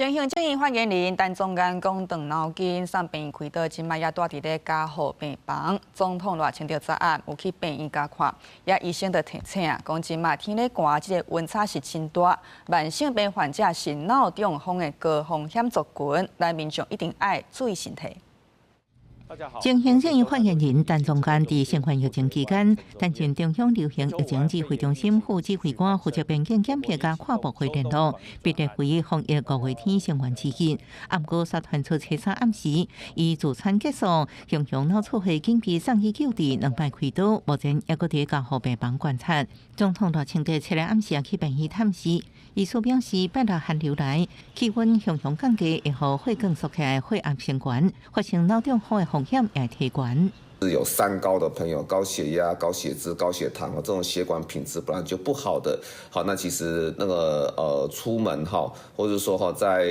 前行政院發言人陳宗彥講，斷腦筋送病院開刀，這擺也蹛佇咧加護病房。總統賴清德昨暗有去病院共看，也醫生就提醒啊，講這擺天咧寒，這个溫差是真大，慢性病患者是腦中風的高風險族群，咱民眾一定愛注意身體。前行政院發言人陳宗彥佇新冠疫情期間，擔任中央流行疫情指揮中心副指揮官，負責邊境檢疫佮跨部會聯絡，畢列為防疫五月天成員之一。毋過，煞傳出初三暗時，伊自殘結束，雄雄腦出血緊急送去救治，兩擺開刀，目前猶閣佇加護病房觀察。總統賴清德七日暗時也去病院探視，醫師表示，拜六寒流來，氣溫雄雄降低，會予血管縮起來，血壓升懸，發生腦中風的風險也會提懸。有三高的朋友，高血壓、高血脂、高血糖，這種血管品質本來就不好的，好，那其實那個出門哈，或者說哈在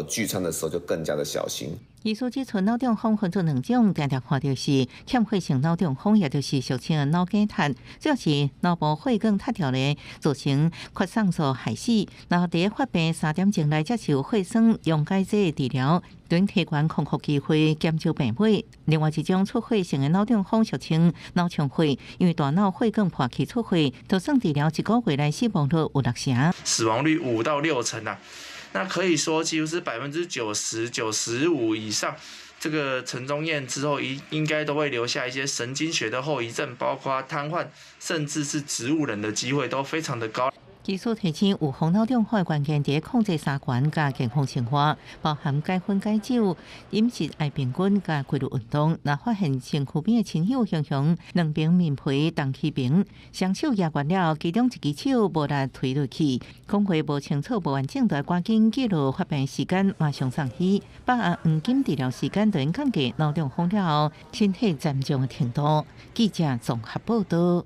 聚餐的時候就更加的小心。醫師指出，腦中風分做兩種，常常看著是欠血性腦中風，也就是俗稱的腦梗塞，主要是腦部血管塌掉咧，造成血栓素害死。然後佇發病3點鐘內接受血栓溶解劑治療，等提懸康復機會，減少病危。另外一種出血性的腦中風，俗稱腦充血，因為大腦血管破氣出血，就算治療一個月內死亡率有六成，死亡率5到6成啊。那可以說幾乎是90%、95以上，這個陳宗彥之後應該都會留下一些神經學的後遺症，包括癱瘓，甚至是植物人的機會都非常的高。醫師提醒，預防腦中風的關鍵佇控制三懸佮健康生活，包含戒菸戒酒、飲食愛平均佮規律運動。若發現身軀邊的親友雄雄兩邊面皮動起爿，雙手攑懸了，其中一支手無力推落去，講話無清楚、無完整，就趕緊記錄發病時間，馬上送醫。把握黃金治療時間，就能降低腦中風了後身體殘障的程度。記者綜合報導。